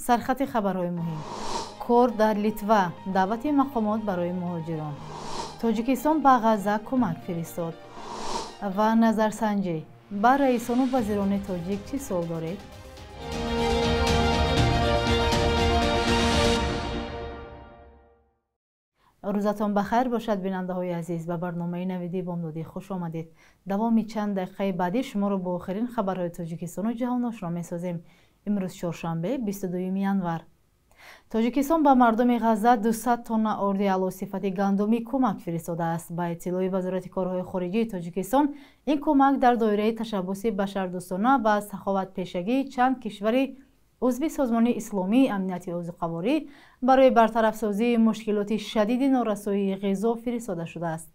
Сархати хабарҳои муҳим. Кор дар Литва, даъвати мақомот барои муҳоҷирон. Тоҷикистон ба Ғазза кӯмак фиристод. Ва назарсанҷӣ. Ба раисону вазирони тоҷик чӣ суол доред? Рӯзатон ба хайр бошад, бинандаҳои азиз. Ба барномаи навиди бомдодӣ хуш омадед. Давоми чанд дақиқаи баъдӣ шуморо бо охирин хабарҳои Тоҷикистону ҷаҳон ошно месозем. Имрӯз чоршанбе, 22 январ. Тоҷикистон ба мардуми Ғазза 200 тонна орди аълосифати гандумӣ кӯмак фиристодааст. Ба иттилои Вазорати корҳои хориҷии Тоҷикистон, ин кӯмак дар доираи ташаббуси башардӯстона ва саховатпешагии чанд кишвари узви Созмони Исломии амнияти озуқаворӣ барои бартарафсозии мушкилоти шадиди норасоии ғизо фиристода шудааст.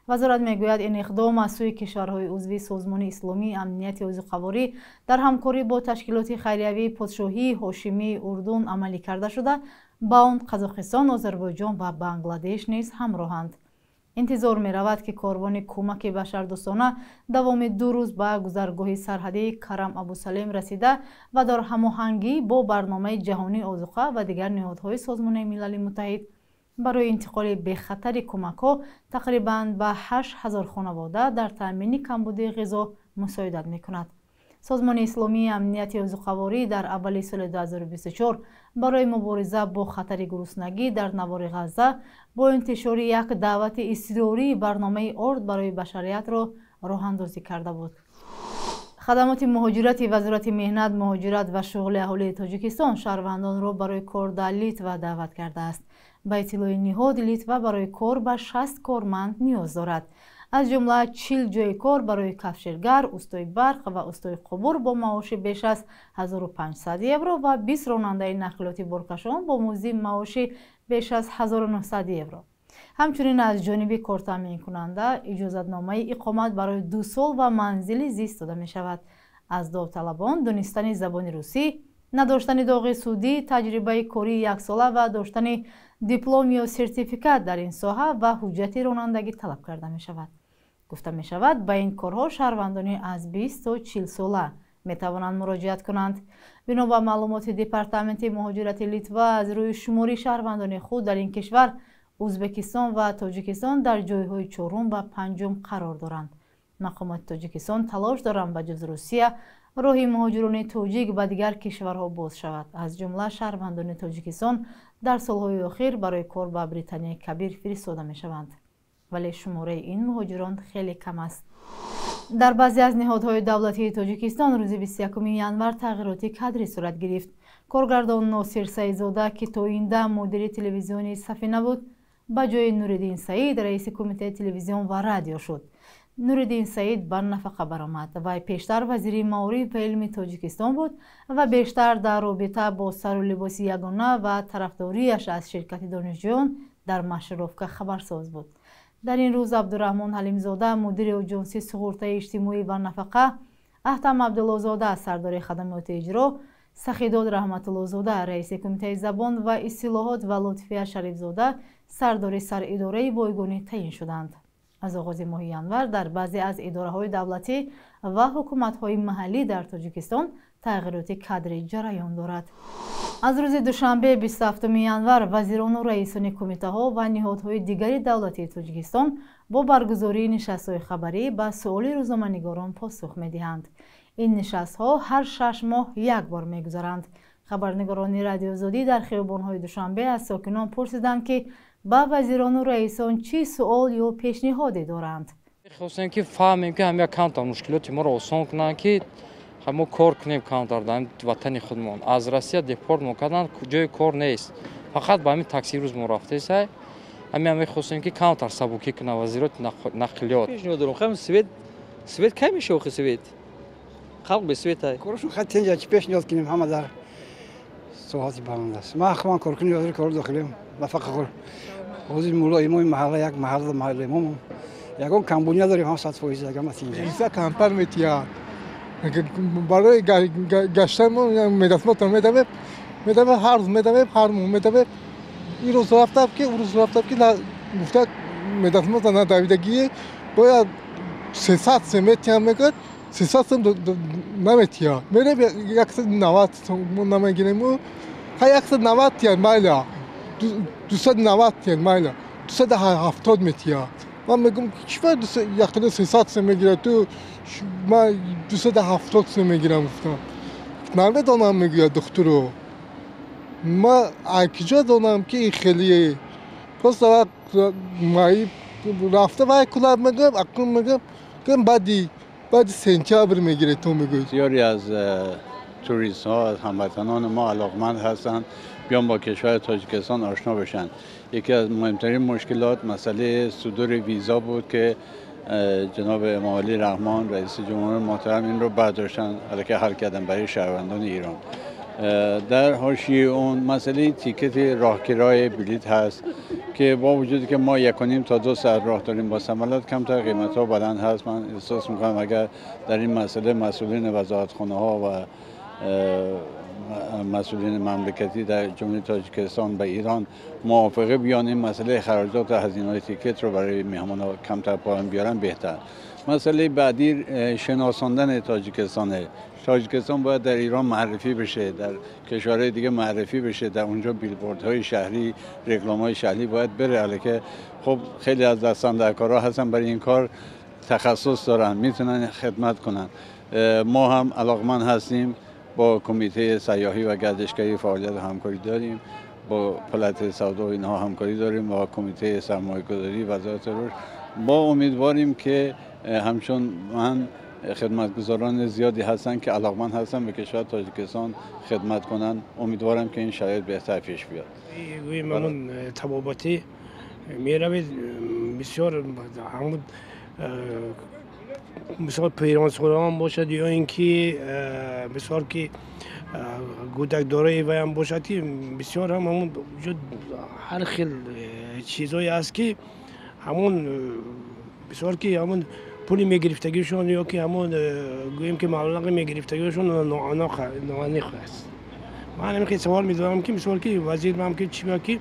Вазорат мегӯяд, ин иқдом аз сӯи кишварҳои узви Созмони Исломии амнияти озуқаворӣ дар ҳамкорӣ бо ташкилоти хайриявии подшоҳии Ҳошимии Урдун амалӣ карда шуда, ба он Қазоқистон, Озарбойҷон ва Бангладеш низ ҳамроҳанд. Интизор меравад, ки корвони кӯмаки башардӯстона давоми 2 рӯз ба гузаргоҳи сарҳадии Карам Абусалем расида ва дар ҳамоҳангӣ бо барномаи ҷаҳонии озуқа ва дигар ниҳодҳои Созмони Милали Муттаҳид барои интиқоли бехатари кӯмакҳо тақрибан ба 8000 хонавода дар таъмини камбудии ғизо мусоидат мекунад. Созмони Исломии амнияти озуқаворӣ дар аввали соли 2024 барои мубориза бо хатари гуруснагӣ дар навори Ғазза бо интишори як даъвати изтирории барномаи орд барои башариятро роҳандозӣ карда буд. Хадамоти муҳоҷирати Вазорати меҳнат, муҳоҷират ва шуғли аҳолии Тоҷикистон шаҳрвандонро барои кор дар Литва даъват кардааст. Ба иттилои ниҳод, Литва барои кор ба 60 корманд ниёз дорад. Аз ҷумла 40 ҷойи кор барои кафшергар, устои барқ ва устои қубур бо маоши беш аз 1500 евро ва 20 ронандаи нақлиёти боркашон бо музди маоши беш аз 1900 евро. Ҳамчунин аз ҷониби кортаъминкунанда иҷозатномаи иқомат барои 2 сол ва манзили зист дода мешавад. Аз довталабон донистани забони русӣ, надоштани доғи судӣ, таҷрибаи кории яксола ва доштани диплом ё сертификат дар ин соҳа ва ҳуҷҷати ронандагӣ талаб карда мешавад. Гуфта мешавад, ба ин корҳо шаҳрвандони аз 20 то 40 сола метавонанд муроҷиат кунанд. Бино ба маълумоти Департаменти муҳоҷирати Литва, аз рӯи шумори шаҳрвандони худ дар ин кишвар Ӯзбекистон ва Тоҷикистон дар ҷойҳои 4 ва 5 қарор доранд. Мақомоти Тоҷикистон талош доранд, ба ҷуз Русия роҳи муҳоҷирони тоҷик ба дигар кишварҳо боз шавад. Аз ҷумла шаҳрвандони Тоҷикистон дар солҳои охир барои кор ба Британияи Кабир фиристода мешаванд, вале шумораи ин муҳоҷирон хеле кам аст. Дар баъзе аз ниҳодҳои давлатии Тоҷикистон рӯзи 21 январ тағйироти кадрӣ сурат гирифт. Коргардон Носир Саидзода, ки то ин дам мудири телевизиони Сафина буд, ба ҷои Нуриддин Саид раиси кумитаи телевизион ва радио шуд. Нуриддин Саид ба нафақа баромад. Вай пештар вазири маориф ва илми Тоҷикистон буд ва бештар дар робита бо сару либоси ягона ва тарафдориаш аз ширкати донишҷӯён дар машировка хабарсоз буд. Дар ин рӯз Абдураҳмон Ҳалимзода, мудири оҷонсии суғуртаи иҷтимоӣ ва нафақа, Аҳтам Абдуллозода, сардори хадамоти иҷро, Сахидод Раҳматуллозода, раиси кумитаи забон ва истилоҳот ва Лутфия Шарифзода, сардори саридораи бойгонӣ таъин шуданд. Аз оғози моҳи январ дар баъзе аз идораҳои давлатӣ ва ҳукуматҳои маҳаллӣ дар Тоҷикистон тағйироти кадрӣ ҷараён дорад. Аз рӯзи душанбе 27 январ вазирону раисони кумитаҳо ва ниҳодҳои дигари давлатии Тоҷикистон бо баргузории нишастҳои хабарӣ ба суоли рӯзноманигорон посух медиҳанд. Ин нишастҳо ҳар 6 моҳ як бор мегузаранд. Хабарнигорони Радиоозодӣ дар хиёбонҳои Душанбе аз сокинон пурсиданд, ки ба вазирону раисон чӣ суол ё пешниҳоде доранд. Хостем, ки фаҳмем, ки ҳамя камтар мушкилоти моро осон кунанд, ки мо кор кунем камтар дар ватани худмон. Аз Россия депорт мо карданд, ҷои кор нест. Фақат ба ҳамин такси рӯз мо рафтесай. Ҳамин мехостем, ки камтар сабукӣ кунад вазироти нақлиёт. Пешниҳод дорам, хам свет кай мешава охи свет? Халқ бе свет ай. Корашон хат тенҷа чӣ пешниҳод кунем, ҳама дар соҳати баланд аст. Ман худам коркуни вазири кори дохилиам, нафақахӯр. Ҳозир мулло имоми маҳалла, як маҳалла маҳалла имом. Ягон камбудӣ надорем, ҳам 100% ягон масинҷа. Иса камтар метиҳад. Барои гаштан мо медасмотро медавем, медавем, ҳар рӯз медавем, ҳар моҳ медавем. Ин рӯз рафтам ки, он рӯз рафтам ки, гуфта медасмотро надавидагӣ бояд 300 сом метиҳам мегӯяд, 300 сом наметиҳад. Мерем 190 сом намегирему. Ҳа 190 тиян майла, 290 тиян майла, 270 метия. Ман мегӯм чӣ 1 300 сом мегирад, ту ман 270 сом мегирам гуфтам. Намедонам мегӯяд духтуру. Ма киҷо донам ки ин хелие. Просто маи рафта вай кулаб мегӯям, акнун мегӯям, гӯям баъди сентябр мегиред то мегӯяд. بسیاری از توریست ها از هموطنان ما علاقمند هستند بیان با کشور تاجیکستان آشنا بشن. یکی از مهمترین مشکلات مسئله صدور ویزا بود که جناب امامعلی رحمان رئیس جمهور محترم این رو برداشتن که حل کردن برای شهروندان ایران. در حاشیه اون مسئله ticket راهکرای بلیت هست که با وجودی که ما 1.5 تا 2 ساعت راه داریم با سملات کمتر قیمت ها بلند هست. من احساس میکنم اگر در این مسئله مسئولین وزارتخانه ها و مسئولین مملکتی در جمهوری تاجیکستان و ایران موافقه بیان این مسئله خراجات و هزینه های ticket رو برای مهمان ها کمتر پایین بیارن بهتر. مسئله بعدی شناساندن تاجیکستانه. تاجیکستان باید در ایران معرفی بشه، در کشورهای دیگه معرفی بشه، در اونجا بیلبوردهای شهری، رکلام‌های شهری باید بره. که خب خیلی از دست‌اندرکارا هستن برای این کار تخصص دارن، میتونن خدمت کنن. ما هم علاقمند هستیم، با کمیته سیاحی و گردشگری فعالیت همکاری داریم، با پلت سودا و اینها همکاری داریم، با کمیته سرمایه‌گذاری وزارت رشد. ما امیدواریم که همچون من خدمتگزاران زیادی هستن که علاقمند هستن به کشور تاجیکستان خدمت کنن. امیدوارم که این شرایط بهتر پیش بیاد. گوییم همون تبابتی میروید بسیار همون مثال پیرانسالان باشد یا اینکه بسیار که گودک دارای وی هم باشد که بسیار هم همون هر خیل چیزایی است که همون بسیار که همون پولی میگرفتگیشون یا که همون گوییم که مبلغ میگرفتگیشون ناانق است. من همین سوال میدارم که مثال که وزیر هم که چی که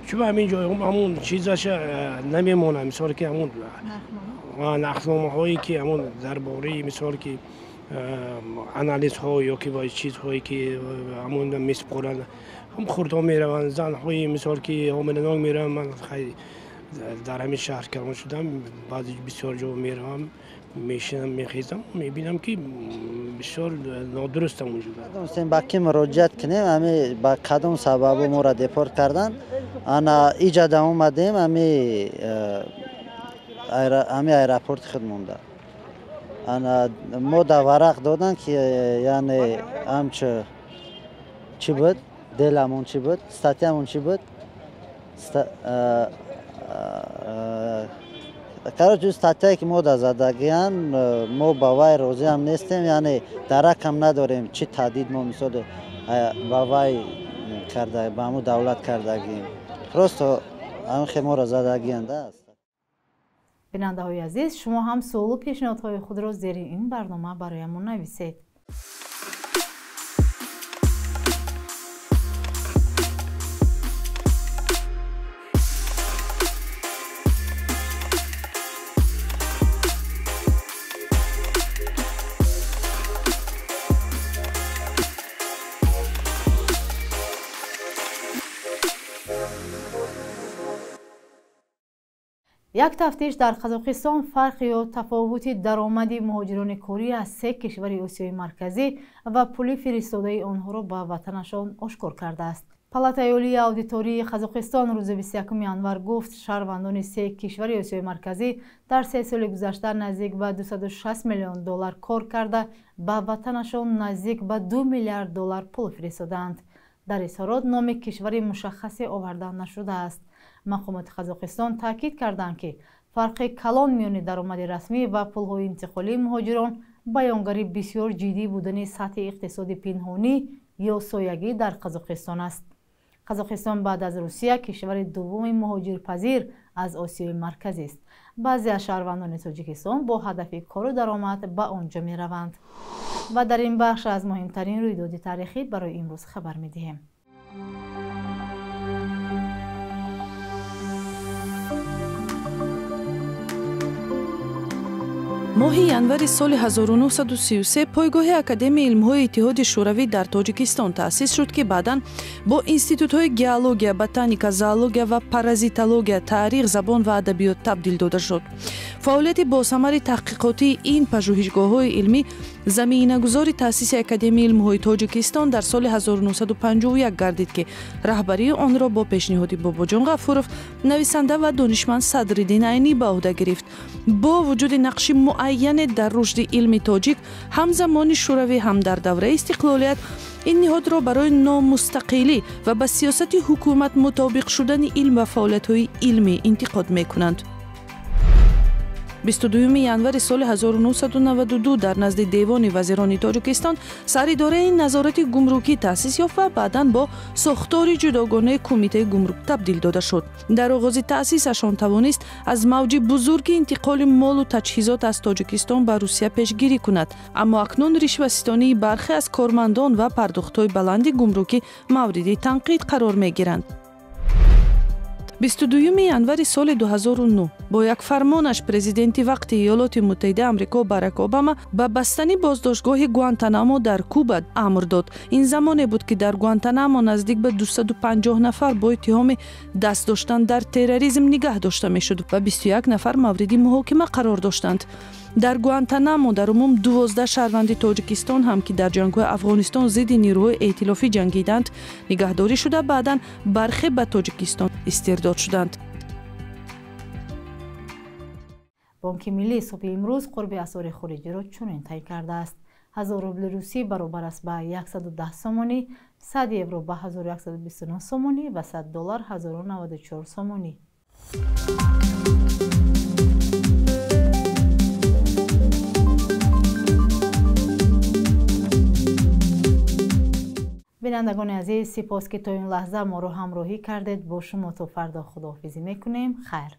چون همین جای همون چیزش نمیمونه، مثال که همون نقلنامه که همون درباره مثال که آنالیز ها یا که چیزهایی که همون میسپارن هم خردها میروند، زنهای مثال که حامله میروند. من خیلی در همین شهر کلان شدم، بعضی بسیار جا میروم میشینم میخیزم میبینم که بسیار نادرست موجود. با کی مراجعت کنیم؟ همی با کدام سبب ما را دپورت کردن؟ انا ایجاد اومدیم همی aeroport خود مونده. انا ما دا ورق دادن که یعنی همچه چی بود؟ دلمون چی بود؟ ستاتیمون چی بود؟ короче статья که ما دا زدگیان ما با وای روزی هم نیستیم، یعنی درک هم نداریم چی تهدید ما مثال با وای کرده با همون دولت کردگیم. просто هم خیلی ما را زدگیان است. бинандаҳои азиз, шумо ҳам суолу пешниҳодҳои худро зери ин барнома бароямон нависед. Як тафтиш дар Қазоқистон фарқ ё тафовути даромади муҳоҷирони корӣ аз се кишвари Осиёи Марказӣ ва пули фиристодаи онҳоро ба ватанашон ошкор кардааст. Палатаи олии аудитории Қазоқистон рӯзи 21 январ гуфт, шаҳрвандони се кишвари Осиёи Марказӣ дар 3 соли гузашта наздик ба 260 миллион доллар кор карда, ба ватанашон наздик ба 2 миллиард доллар пул фиристодаанд. Дар изҳорот номи кишвари мушаххасе оварда нашудааст. Мақомоти Қазоқистон таъкид карданд, ки фарқи калон миёни даромади расмӣ ва пулҳои интиқолии муҳоҷирон баёнгари бисёр ҷиддӣ будани сатҳи иқтисоди пинҳонӣ ё соягӣ дар Қазоқистон аст. Қазоқистон баъд аз Русия кишвари дуввуми муҳоҷирпазир аз Осиёи Марказист. Баъзе аз шаҳрвандони Тоҷикистон бо ҳадафи кору даромад ба он ҷо мераванд. Ва дар ин бахш аз муҳимтарин рӯйдоди таърихӣ барои имрӯз хабар медиҳем. Моҳи январи соли 1933 пойгоҳи Академияи илмҳои Иттиҳоди Шӯравӣ дар Тоҷикистон таъсис шуд, ки баъдан бо институтҳои геология, ботаника, зоология ва паразитология, таърих, забон ва адабиёт табдил дода шуд. Фаъолияти босамари таҳқиқотии ин пажӯҳишгоҳҳои илмӣ заминагузори таъсиси Академияи илмҳои Тоҷикистон дар соли 1951 гардид, ки раҳбарии онро бо пешниҳоди Бобоҷон Ғафуров нависанда ва донишманд Садриддин Айнӣ ба ӯҳда гирифт. Бо вуҷуди нақши муайяне дар рушди илми тоҷик ҳам замони шӯравӣ, ҳам дар давраи истиқлолият, ин ниҳодро барои номустақилӣ ва ба сиёсати ҳукумат мутобиқ шудани илм ва фаъолиятҳои илмӣ интиқод мекунанд. 22 январи соли 1992 дар назди Девони вазирони Тоҷикистон саридораи назорати гумрукӣ таъсис ёфт ва баъдан бо сохтори ҷудогонаи Кумитаи гумрук табдил дода шуд. Дар оғози таъсисашон тавонист аз мавҷи бузурги интиқоли молу таҷҳизот аз Тоҷикистон ба Русия пешгирӣ кунад, аммо акнун ришваситонии бархе аз кормандон ва пардохтҳои баланди гумрукӣ мавриди танқид қарор мегиранд. 22 январи соли 2009 бо як фармонаш президенти вақти Иёлоти Муттаҳидаи Амрико Барак Обама ба бастани боздоштгоҳи Гуантанамо дар Куба амр дод. Ин замоне буд, ки дар Гуантанамо наздик ба 250 нафар бо иттиҳоми даст доштан дар терроризм нигаҳ дошта мешуд ва 21 нафар мавриди муҳокима қарор доштанд. Дар Гуантанамо дар умум 12 шаҳрванди Тоҷикистон ҳам, ки дар ҷангҳои Афғонистон зидди нирӯҳои эътилофӣ ҷангиданд, нигаҳдорӣ шуда, баъдан бархе ба Тоҷикистон истирдод шуданд. Бонки Миллӣ субҳи имрӯз қурби асъори хориҷиро чунин таъин кардааст: 1000 рубли русӣ баробар аст ба 110 сомонӣ, 100 евро ба 1129 сомонӣ ва 100 доллар 1094 сомонӣ. Бинандагони азиз, сипос, ки то ин лаҳза моро ҳамроҳӣ кардед. Бо шумо то фардо худоҳофизӣ мекунем. Хайр.